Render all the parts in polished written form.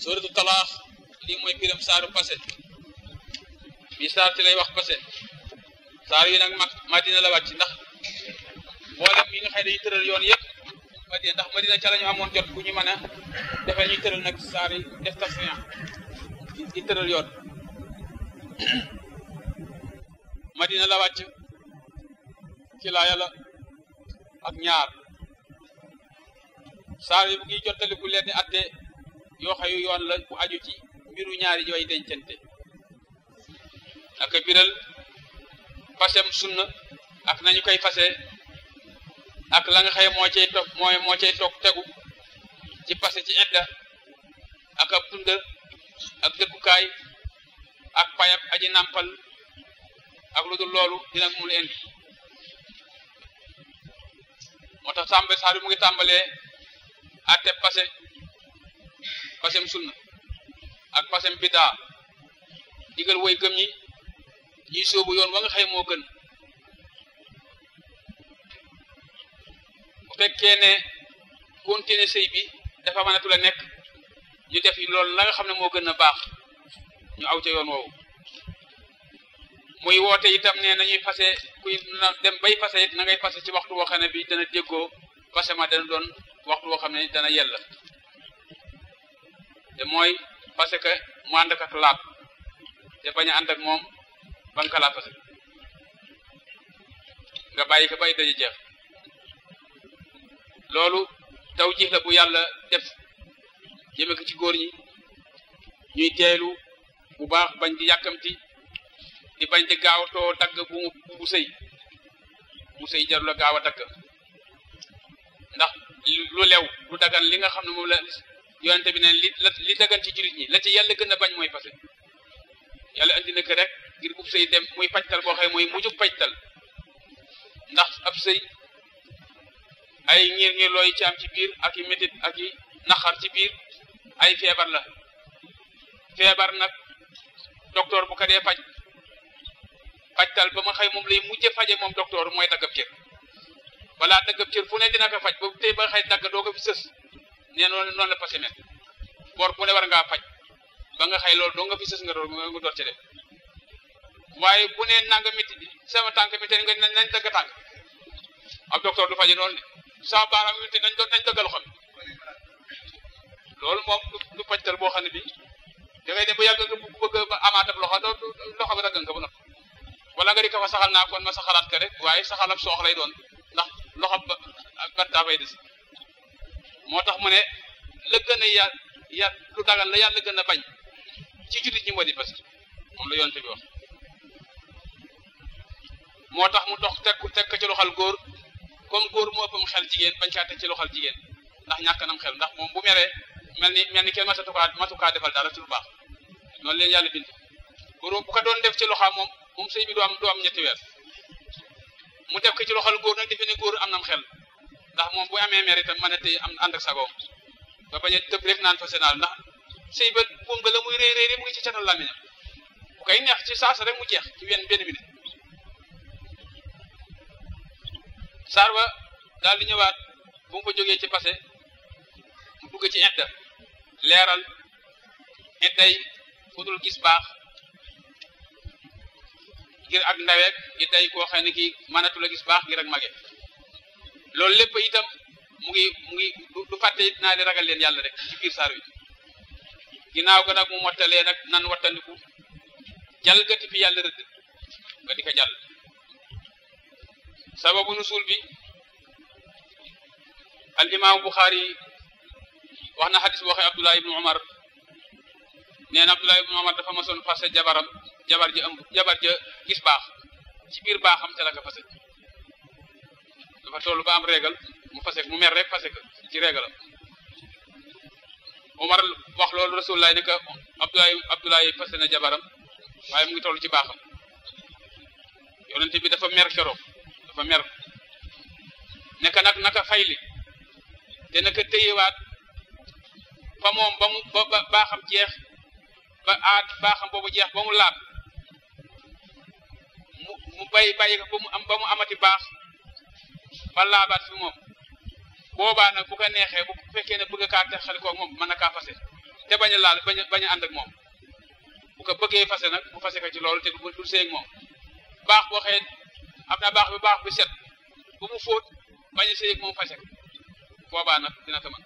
suratu talaax lii mooy piram saaru passé bi saar ci lay wax passé saar yi nag Madina la wàcc ndax mboolem yi nga xëy dañuy tëral yoon yëpp Madina ndax Madina ca la ñu amoon jot bu ñu mën a defee ñuy tëral nag saar yi def tasfiya di tëral yoon Madina la wàcc ci laa yàlla ak ñaar saar yi bu ngi jottaliku leen di atte yoo xayu yoon la bu aju ci mbiru ñaari yooyu dencante ak biral fasem sunna ak nañu koy fase ak la nga xëy moo cay toog tegu ci fase ci idda ak ab dunda ak dëkkukaay ak payab aji nàmpal ak lu dul loolu dina mu leen indi moo tax tàmbale saar bi mu ngi tàmbalee atte pasem sunna ak pasem bidaa digal woy gëm ñi ñuy sóobu yoon wa nga xëy moo gën bu fekkee ne continuer sëy bi dafa mënatu la nekk ñu def loolu la nga xam ne moo gën a baax ñu aw ca yoon woowu muy woote itam ne nañuy fase kuy dem bay fase it na ngay fase ci waxtu woo xam ne bi dana déggoo fase ma dana doon waxtu woo xam ne dana yella te mooy parce que mu ànd ak laab te bañ a ànd ak moom ba nga laa fase nga bàyyi ko bay daje jeex loolu taw jiix la bu yàlla def jëme ko ci góor ñi ñuy teelu bu baax bañ di yàkkamti di bañ di gaaw too dagg bu sëy jarul la gaaw a dagg ndax lu lew lu dagan li nga xam ne moom la yonente bi ne li dagan ci jullit ñi la ci yàlla gën a bañ mooy fase yàlla andi na ko rek ngir bu sëy dem muy pajtal boo xam mooy mujjug pajtal ndax ab sëy ay ngir looy ci am ci biir ak i métit ak i naxar ci biir ay feebar la feebar nag docteur bu ko dee pajtal ba ma xëy moom lay mujje faje moom docteur mooy daggab cër balaa daggab cër fu ne dina ko faj ba tey ba xëy dagg doo ko fi sës nee noonu la passé met boor bu ne war ngaa faj ba nga xëy loolu doo nga fi sës nga door ci def waaye bu ne nanga métti di sama tànk métti nga nañ dagg tànk ab docteur du faje noonu de sama baaraam métti nañ dagg loxo bi loolu moom du pajtal boo xam ne bi da ngay dem ba yàgg nga bëgg ba amaat ab loxo loxo ba dagg nga ba noppi wala nga di ko fa saxal naa kon ma saxalaat ka rek waaye saxal ab soox lay doon ndax loxo ba daa fay des moo tax mu ne la gën a lu dagan la yàlla gën a bañ ci jullit ñi moo di parce que moom la yonte bi wax moo tax mu dox teg ci loxal góor comme góor moo ëppam xel jigéen bañ kaa teg ci loxal jigéen ndax ñàkk nam xel ndax moom bu meree mel ni kenn matukaa defal dara ci lu baax noonu leen yàlla bind góor bu ko doon def ci loxaam moom sëy bi du am ñetti weer mu def ko ci loxal góor nag defe ne góor am nam xel ndax moom bu amee mer itam mën a tey am ànd ak sagoom ba bañ a tëb rek naan fa sénaal ndax sëy ba buum ba la muy réy mu ngi ci catal làmmiñam bu koy neex ci saasa rek mu jeex ci benn minute saar ba daal di ñëwaat bu mu fa jógee ci passé mu dugg ci idda leeral idday ku dul gis baax ngir ak ndaweek idday koo xam ne kii mënatu la gis baax ngir ak mage loolu lépp itam mu ngi du fàtte it naa di ragal leen yàlla rek ci biir saar wi ginnaaw ga nag mu mottalee nag nan wattandiku jalgati fi yàlla rëdd nga di ko jàll sababu nusul bi al imam Buxaari wax na xadis waxe Abdullah ibnu Umar nee na Abdullah ibnu Umar dafa masoon fase jabar ja gis baax ci biir baaxam ca la ko fase dafa tollu ba am régal mu fase mu mer rek fase ko ci régalam Umar wax loolu Rasulullah ne ko Abdullah fase na jabaram waaye mu ngi toll ci baaxam yonente bi dafa mer keroog dafa mer nekk nag naka fayli te naka téyewaat fa moom ba baaxam jeex ba baaxam boobu jeex ba mu laab mu bàyyi ko ba mu amati baax ba laabaat fi moom boobaa nag bu ko neexee bu fekkee ne bëgg kaa texal ko moom mën na kaa fase te bañ a laal bañ a ànd ak moom bu ko bëggee fase nag bu fase ko ci loolu te du sëy ak moom baax boo xëyee am na baax bi set bu mu fóot bañ a sëy ak moom fase ko boobaa nag dina ko mën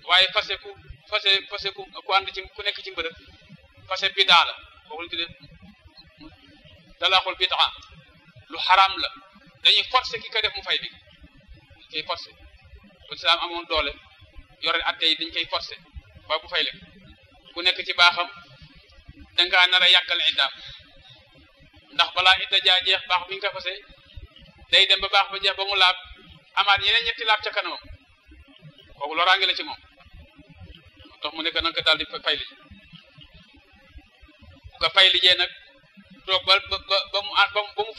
waaye fase ku ànd ci ku nekk ci mbërëb fase bidaa la kooku lañ tuddee talaaxul bidaa lu xaraam la dañuy forcer ki ko def mu fay bi koy forcer bu islaam amoon doole yore atte yi dañ koy forcer ba bu fay leen ku nekk ci baaxam dangaa nar a yàggal iddaam ndax balaa idda jaa jeex baax bi nga ko fase day dem ba baax ba jeex ba mu laab amaat yeneen ñetti laab ca kanamam kooku loraange la ci moom moo tax mu nekk nanga ko daal di fay li bu ko fay lijee nag toog ba mu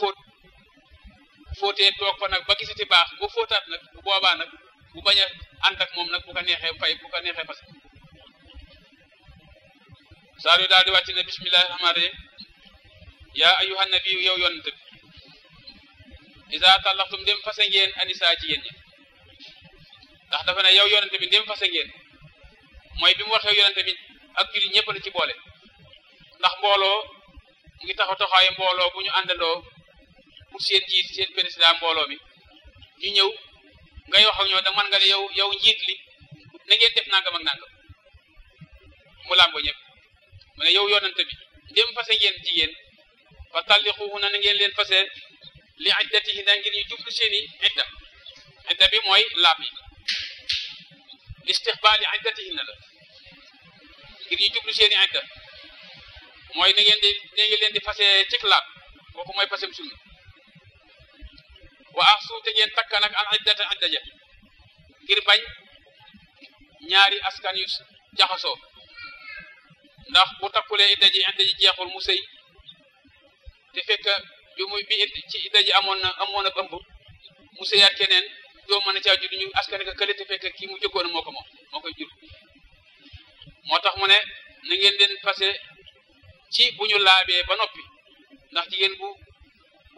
fóotee toog fa nag ba gisati baax bu fóotaat nag bu boobaa nag bu bañ a ànd ak moom nag bu ko neexee fay bu ko neexee fas saar yu daal di wàcc ne bismillahi rahmaani rahim yaa ayyuhan nabiyu yow yonent bi iza tallaqtum dem fase ngeen anisa jigéen ñi ndax dafa ne yow yonent bi dem fase ngeen mooy bi mu waxee yonent bi ak jullit ñëpp la ci boole ndax mbooloo mu ngi taxawaayu mbooloo bu ñu àndandoo pour seen jiit seen président mbooloo mi ñu ñëw ngay wax ak ñoo da man nga ne yow njiit li na ngeen def nangam ak nangam mu làmbo ñëpp mu ne yow yonante bi dem fase ngeen jigéen fa talliquhunna na ngeen leen fase li iddatihinna ngir ñu jublu seeni idda bi mooy laab yi listixbaali iddatihinna la ngir ñu jublu seeni idda mooy na ngeen leen di fase cik laab kooku mooy fasem sunna wa ahsu te ngeen takka nag al iddata idda ja ngir bañ ñaari askan yu jaxasoo ndax bu takkulee idda ji jeexul mu sëy te fekk ci idda ji amoon na ëmb mu sëyaat keneen doo mën a caa jur ñu askan ka kële te fekk kii mu jëkkoon moo koy jur moo tax mu ne na ngeen leen fase ci bu ñu laabee ba noppi ndax jigéen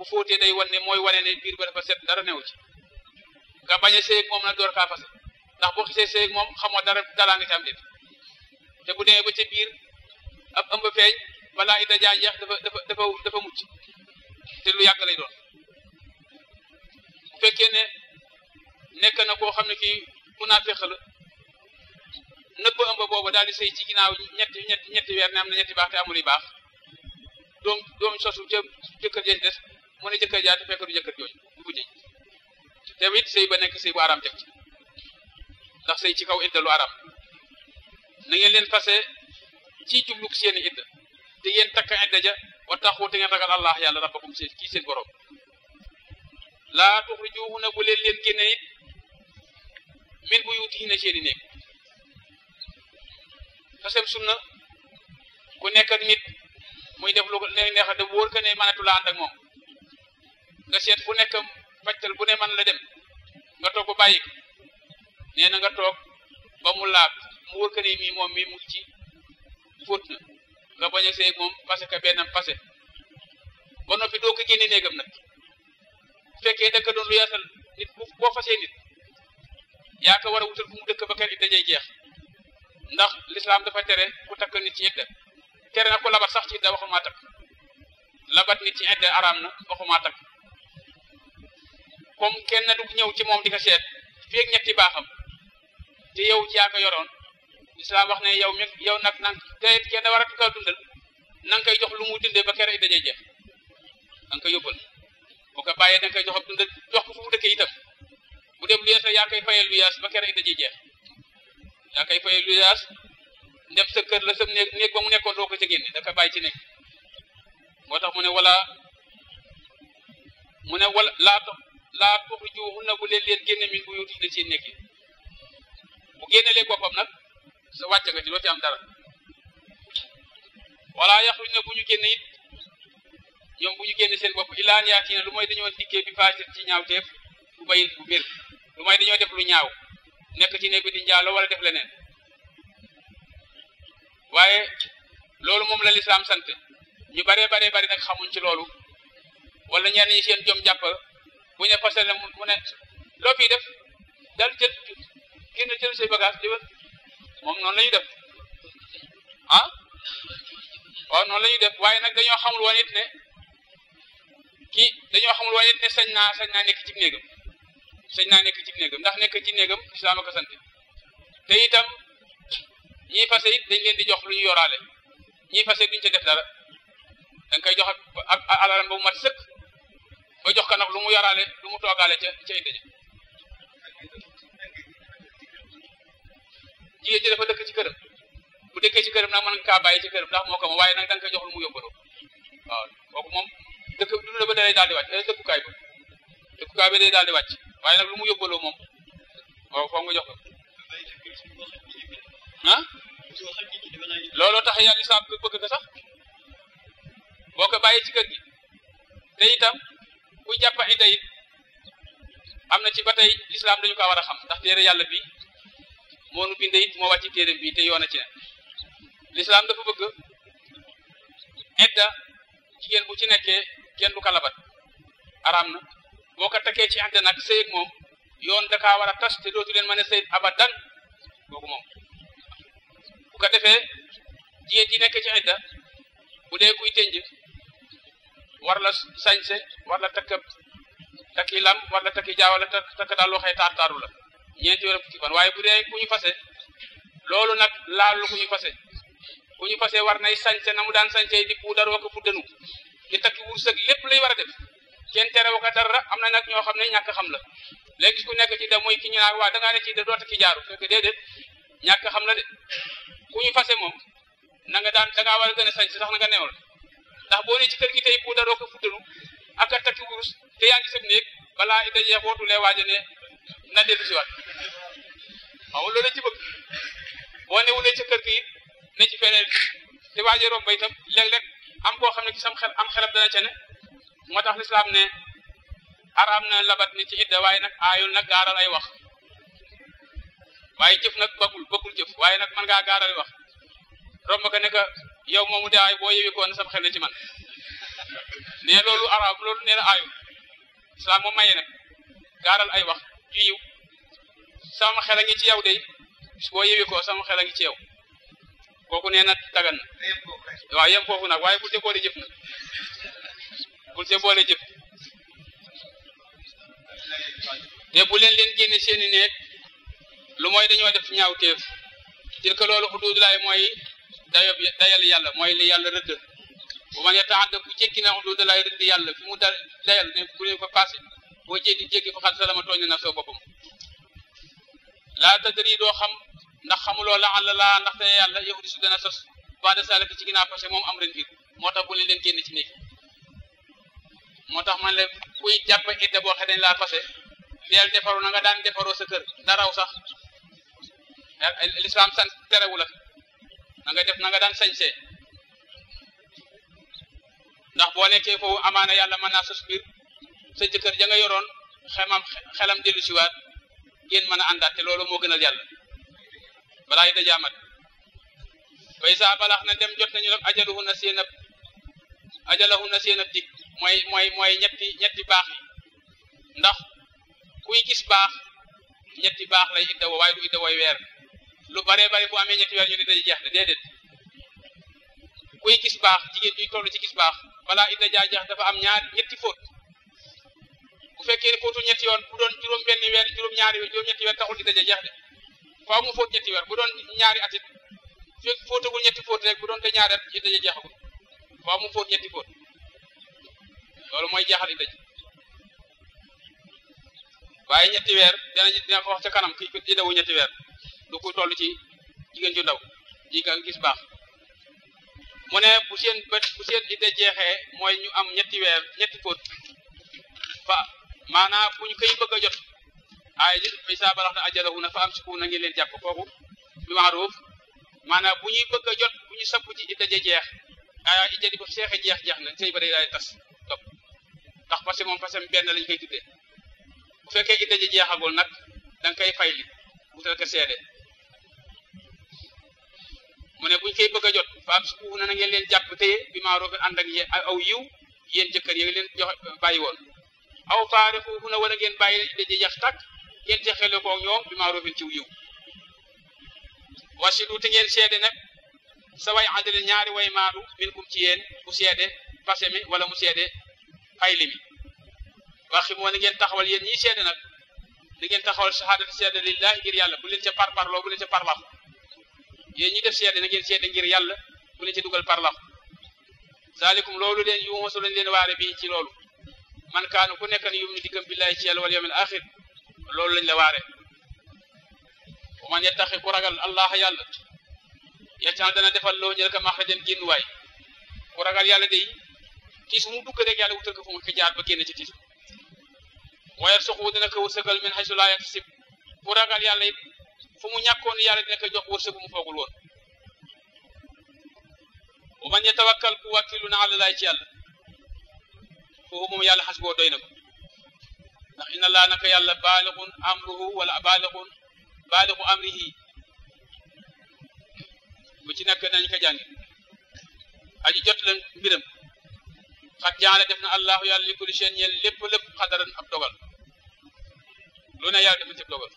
bu fóotee day wane mooy wane ne biir ba dafa set dara newu ci nga bañ a sëy ak moom nag door kaa fase ndax boo xisee sëy ak moom xamoo dara nga ci am déet te bu demee ba ca biir ab ëmb feeñ balaa idda jaa jeex dafa mucc te lu yàgg lay doon bu fekkee ne nekk na koo xam ne kii munaafiq la nëbb ëmb boobu daal di sëy ci ginnaaw ñetti weer ne am na ñetti baax te amul yu baax doom sosu ca jëkkër jeen des mu ne jëkkër jaa te fekk du jëkkër jooju du bu jëj te it sëy ba nekk sëy bu aram teg ci ndax sëy ci kaw idda lu aram na ngeen leen fase ci jubluk seeni idda te ngeen takk idda ja wa taxu te ngeen ragal allah yàlla rabbakum seen borom laa tuxrijuhunna bu leen génne it min buyutihinna seeni néeg fasem sunna ku nekk ak nit muy def lu neex a wóor que ne mënatu la ànd ak moom nga seet fu nekk fajtal bu ne mën la dem nga toog ba bàyyi ko nee na nga toog ba mu laab mu wóor que ne moom mu ci fóot na nga bañ a seeg moom parce que benn passé ba noppi doo ko génne néegam nag bu fekkee dëkk doon lu yaatal nit boo fasee nit yaa ko war a wutal fu mu dëkk ba kër idda jay jeex ndax l'islam dafa tere ku takk nit ci idda tere na ko labat sax ci idda waxumaa takk labat nit ci idda araam na waxumaa takk comme kenn du ñëw ci moom di ko seet fii ak ñetti baaxam te yow yaa ko yoroon islam wax ne yow nag te kenn war a ko dundal na nga koy jox lu mu dundee ba kere idda jay jeex da nga koy yóbbal boo ko bàyyee da nga koy jox ab dundal jox ko fu mu dëkkee itam bu dem lu yees yaa koy fayal lu yaas ba kere idda jay jeex yaa koy fayal lu yaas ndem sa kër la sa néeg ba mu nekkoon doo ko ca génne da ko bàyyi ci nekk moo tax mu ne laa tuxrijuhunna bu leen génne min buyutihinna ci nekk bu génnelee boppam nag sa wàcc nga ci doo ci am dara wala yaxrujna bu ñu génne it ñoom bu ñu génne seen bopp ilaan yaatina lu mooy dañoo dikkee bi faasir ci ñaawteef bu bay bu bir lu mooy dañoo def lu ñaaw nekk ci néeg bi di njaalo wala def leneen waaye loolu moom la lislaam sant ñu bari nag xamuñ ci loolu wala ñenn ñi seen jom jàpp bu ñu fase la mu ne loo fii def dal jël say bagage jëwal moom noonu la ñu def noonu la ñuy def waaye nag dañoo xamul woon it ne sañ naa nekk ci néegam ndax nekk ci néegam islaam a ko sant te itam ñiy fase it dañ leen di jox lu ñu yoraale ñiy fase duñ ca def dara danga koy jox ak alalam ba mu mat sëkk ba jox ko nag lu mu yoraale lu mu toogaale ca idda ja jigéen ji dafa dëkk ci këram bu dëkkee ci këram nag mën nga kaa bàyyi ci këram ndax moo ko moom waaye nag da nga koy jox lu mu yóbbaloo waaw kooku moom dëkk dund ba day daal di wàcc dëkkukaay ba day daal di wàcc waaye nag lu mu yóbbaloo moom waaw foog nga jox ko ah looloo tax yàlla islam bëgg ko sax boo ko bàyyi ci kër gi te itam ku jàpp idda it am na ci ba tey islam dañu ko war a xam ndax téere yàlla bi moo nu binde it moo wàcc téere bi te yoon a ci ne l'islam dafa bëgg idda jigéen bu ci nekkee kenn du ko labat araam na boo ko takkee ci idda nag sëy ak moom yoon da kaa war a tas te dootu leen mën a sëy abadan kooku moom bu ko defee jigéen ji nekk ci idda bu dee kuy tënj war la sañse war la takki lam war la takki jaa wala takk daal loo xëy taaru la ñeenti weer fukki fan waaye bu dee ku ñu fase loolu nag laalu ku ñu fase war nay sañse na mu daan sañse di puudaroo ko fuddanu di takki wursak lépp lay war a def kenn tere ko dara am na nag ñoo xam ne ñàkk xam la léegi ku nekk ci da mooy ki ñu naan waa da ngaa ne ci da doo takki jaaru fekk déedéet ñàkk xam la de ku ñu fase moom na nga daan da ngaa war a gën a sañse sax na nga newal ndax boo ne ci kër gi tey puudaroo ko fuddanu ak a takki wurus te yaa ngi sëb néeg balaa i dajee xootulee waaja ne na dellu si waat waaw loolu la ci bëgg boo newulee ca kër gi it ne ci feneen te waaje romb ba itam léeg-léeg am koo xam ne ci sam xel am xelam dana ca ne moo tax lislaam ne araam na labat ni ci idda waaye nag aayul nag gaaral ay wax waaye jëf nag bëggul jëf waaye nag man ngaa gaaral wax romb ko ne que yow moomu de ay boo yewi koon sam xel ne ci man ne loolu araam loolu nee na aayul islam moom maye nag gaaral ay wax ju yiw sama xel a ngi ci yow de boo yewi ko sama xel a ngi ci yow kooku nee na dagan na waaw yem foofu nag waaye bul te boole jëf nag bul te boole jëf te bu leen génne seeni neeg lu mooy dañoo def ñaaw teef tilka loolu xuduudulaay mooy dayal yàlla mooy li yàlla rëdd bu ma ne taxadda ku jéggi na xuduudulaay rëdd yàlla fi mu dayal ne bu leen ko passé boo jéggi fa xat salama tooñ na soo boppam laa tadri doo xam ndax xamuloo la àll laa ndaxte yàlla yahudi su dana sos bande salaka ci ginnaaw parce que moom am ren biir moo tax bu leen génn ci néeg moo tax man la kuy jàpp idda boo xam ne dañ laa passé teel defaru na nga daan defaroo sa kër daraw sax l'islam sant terewu la na nga daan sañsee ndax boo nekkee foofu amaana yàlla mën naa sos biir sa jëkkër ja nga yoroon xelam dellu siwaat ngeen mën a àndaat te loolu moo gënal yàlla balaa yi dajaamat bay saa balax na dem jot nañu nag ajalahunna seen ab dig mooy ñetti baax yi ndax kuy gis baax ñetti baax lay idda woo waaye du idda wooy weer lu baree bari bu amee ñetti weer ñu ne day jeex de déedéet kuy gis baax jigéen ñuy toll ci gis baax balaa idda jeex dafa am ñetti fóot bu fekkee ne fóotul ñetti yoon bu doon juróom-benni weer juróom-ñaari weer juróom-ñetti weer taxul idda jeex de faaw mu fóot ñetti weer bu doon ñaari at it fekk fóotagul ñetti fóot rek bu doon te ñaari at idda jeexagul faaw mu fóot ñetti fóot loolu mooy jeexal idda ji waaye ñetti weer dina ko wax ca kanam kii idda wu ñetti weer du ko toll ci jigéen ju ndaw ji nga gis baax mu ne bu seen idda jeexee mooy ñu am ñetti weer ñetti fóot fa maanaam bu ñu koy bëgg a jot ay ji bay saa balax na ajalahu na fa am siku na ngeen leen jàpp kooku bi maaruf maanaam bu ñuy bëgg a jot bu ñu sapp ci idda jeex idda di ko seexe jeex na sëy ba day daal tas topp ndax parce que moom parce que benn lañ koy tuddee bu fekkee idda jeexagul nag da nga koy fay li bu fekkee seede mu ne buñ koy bëgg a jot fa am siku na ngeen leen jàpp téye bi maaruf ànd ak aw yiw yéen jëkkër yi leen jox bàyyi woon aw faarixuuhu na wala ngeen bàyyi idda jeex tàkk ngeen texele ko ñoom bi maarufin ciw yiw wasilu te ngeen seede nag sa way adalin ñaari way maadu minkum ci yéen mu seede passé mi wala mu seede fayli mi waxi moo na ngeen taxawal yéen ñii seede nag na ngeen taxawal shahadatu seede lillahi ngir yàlla bu leen ca parparloo bu leen ca parlax yéen ñi def seede na ngeen seede ngir yàlla bu leen ca dugal parlax zalikum loolu leen yu mosu lañ leen waare bi ci loolu man kaanu ku nekk ni yum ni diggam billahi ci yàlla wal yawmil axir loolu lañ la waare wa man yattaqi ku ragal allah yàlla yaccal dana defal loo ñël ka maxrajan génn waay ku ragal yàlla day tiis mu dugg rek yàlla wutal ko fu mu ko jaar ba génn ci tiis wayar suqu dina ko wërsëgal min haysu laa yaxtasib ku ragal yàlla it fu mu ñàkkoon yàlla dina ko jox wërsëgu mu foogul woon wa man yatawakkal ku wàkkilu na àlla laay ci yàlla foofu moom yàlla xas boo doy na ko ndax inna laa naka yàlla baalixun amruhu wala baalixu amrihi bu ci nekk nañ ko jàngi aji jot la mbiram xat jaale def na allahu yàlla li kulli shay'in ñeel lépp xadaran ab dogal lu ne yàlla def na ci dogal